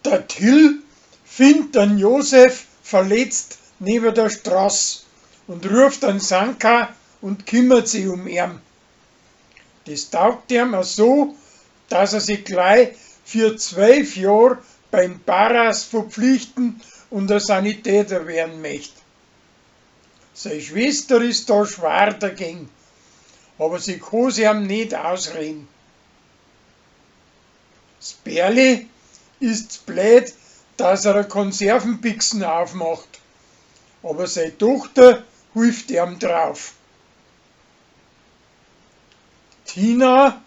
Der Till findt den Josef verletzt neben der Straß und ruft den Sanka und kümmert sich um ihn. Das taugt ihm auch so, dass er sich gleich für 12 Jahr beim Paras verpflichten und ein Sanitäter werden möchte. Seine Schwester ist da schwer dagegen, aber sie kann sich ihm nicht ausreden. Das Berli ist blöd, dass er eine Konservenbixen aufmacht, aber seine Tochter hilft ihm drauf. Tina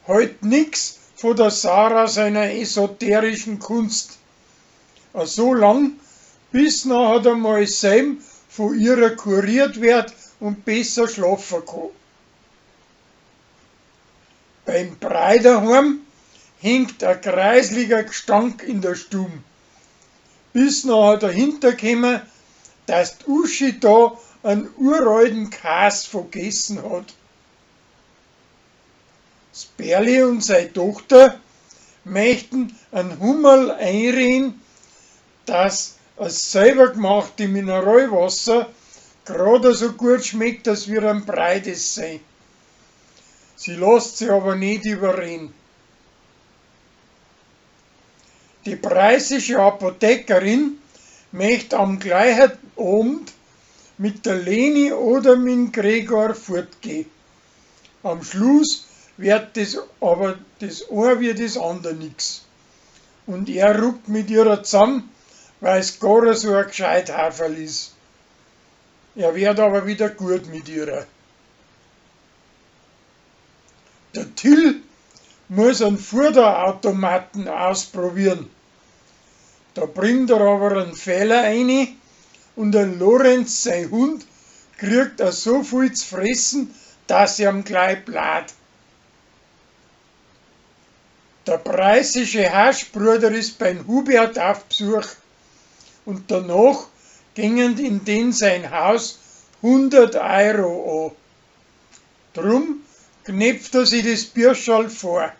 hält nix von der Sarah seiner esoterischen Kunst. So lang, bis nachher einmal Sam von ihrer kuriert wird und besser schlafen kann. Beim Breiderheim hängt ein kreisliger Gestank in der Stube. Bis nachher dahinter kommen, dass die Uschi da einen uralten Kas vergessen hat. Das Berli und seine Tochter möchten einen Hummerl einreden, dass das selber gemachte Mineralwasser gerade so gut schmeckt, als wie ein breites sein. Sie lässt sich aber nicht überreden. Die preußische Apothekerin möchte am gleichen Abend mit der Leni oder mit dem Gregor fortgehen. Am Schluss wird das aber das eine wie das andere nix. Und er ruckt mit ihrer zusammen, weil's gar so ein Gescheithaferl ist. Er wird aber wieder gut mit ihrer. Der Till muss einen Futterautomaten ausprobieren. Da bringt er aber einen Fehler rein und der Lorenz, sein Hund, kriegt er so viel zu fressen, dass er ihm gleich blat. Der preußische Haschbruder ist beim Hubert auf Besuch und danach gingen in den sein Haus 100 Euro an. Drum knöpft er sich das Bürscherl vor.